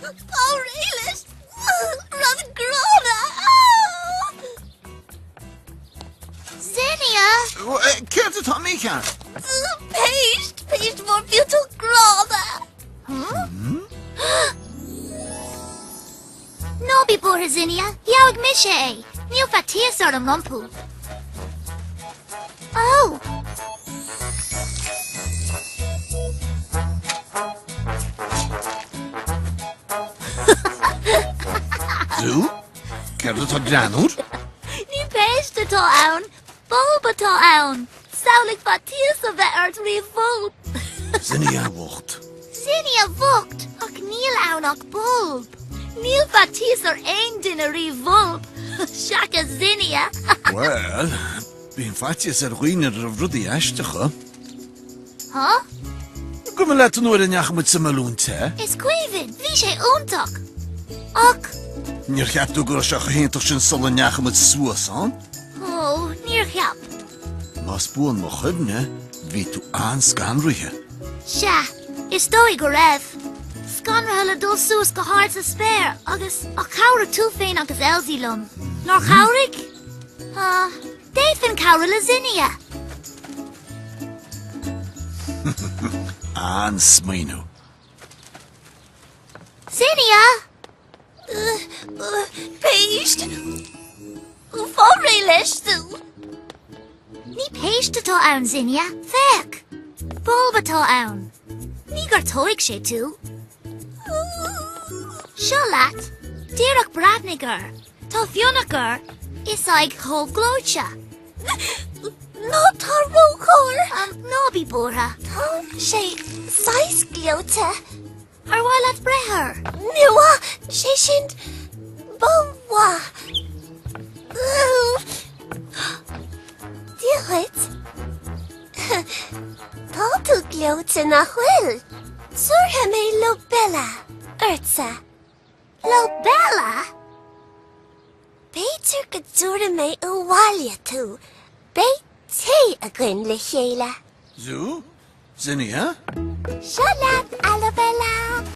Fáil réidh leis! Rud gránna! Zinnia! Céard atá mícheart? Péist! Péist mhór mhiotalach gránna! Ná bí buartha Zinnia, gheobhaidh mise é! Níl faitíos orm rompu. Ó! Zú? Céard atá greannmhar? Ní péist atá ann, bolb atá ann! Samhlaigh faitíos a bheith ort roimh bholb! Zinnia bhocht. Zinnia bhocht! Ach níl ann ach bolb! Níl faitíos ar aon duine roimh bholb, seachas Zinnia! Bhuel, bíonn faitíos ar dhaoine roimh rudaí aisteacha. Huh? An cuimhin leat an uair a ndeachaigh muid sa mbalún te? Is cuimhin! Bhí sé iontach! Ach. Níor cheap tú go raibh sé chomh hiontach sin sula ndeachaigh muid suas ann? Ó, níor cheap. Más buan mo chuimhne, bhí tú an-scanraithe. Sea, is dóigh go raibh. Scanraithe le dul suas go hard sa spéir agus, ach chabhraigh tú féin agus Elsie liom. Nár chabhraigh? Ah, d'fhéadfainn cabhrú le Zinnia. An-smaoineamh. Zinnia! Péist! Fáil réidh leis, Sue! Ní péist atá ann, Zinnia. Féach! Bolb atá ann. Ní ghortóidh sé tú. Seo leat. Díreach breathnaigh air. Tá fionnadh air is aghaidh chomh gleoite. Ná tá róchóir! Ná bí buartha. Tá sé saghas gleoite. Ar mhaith leat breith air? Níor mhaith, sé sin, ba mhaith. Dia dhuit. Tá tú gleoite nach bhfuil? Tabharfaidh mé Lobella ortsa. Lobella? B'fhéidir go dtabharfaidh mé abhaile tú. Beidh tae againn le chéile. Zú? Zinnia? Seo leat, a Lobella!